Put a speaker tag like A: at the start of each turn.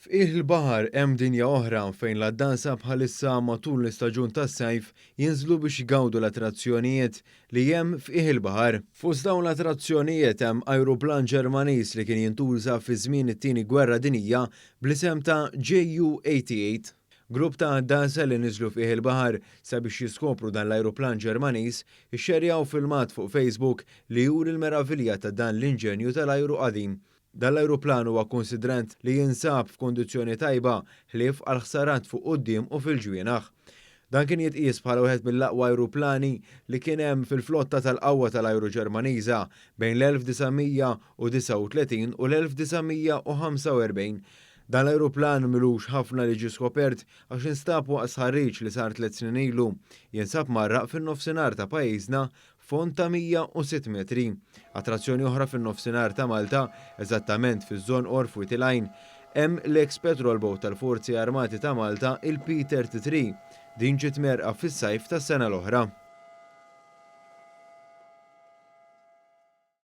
A: F'qiegħ il-baħar hemm dinja oħra fejn l-għaddasa bħalissa matul l-istaġun tas-sajf jinżlu biex jgawdu l-attrazzjonijiet li hemm f'qiegħ il-baħar. Fost dawn l-attrazzjonijiet hemm ajruplan Ġermaniż li kien jintuża fi żmien it-Tieni Gwerra Dinjija bl-isem ta' JU-88. Grupp ta' għaddasa li niżlu f'qiegħ il-baħar sabiex jiskopru dan l-ajruplan Ġermaniż ixxerjaw filmat fuq Facebook li juri l-meravilja ta' dan l-inġenju tal-ajru qadim. Dan l-ajruplan huwa kkunsidrant li jinsab f'kundizzjoni tajba ħlief għal ħsarat fuq quddiem u fil-ġwienaħ. Dan kien jitqies bħala wieħed mill-aqwa ajruplani li kien hemm fil-flotta tal-qawwa tal-ajru Ġermaniża bejn l-1939 u l-1945. Dan l-ajruplan m'ilux ħafna li ġie skopert għax instab waqt stħarriġ li sar tlett snin ilu. Jinsab mgħarraq fin-nofsinhar ta' pajjiżna fond ta' 106 metri. Attrazzjoni oħra fin-nofsinhar ta' Malta, eżattament fiż-Żonqor f'Wied il-Għajn, hemm l-eks petrol boat tal-Forzi Armati ta' Malta, il-P-33. Din ġiet mgħerrqa fis-sajf tas-sena l-oħra.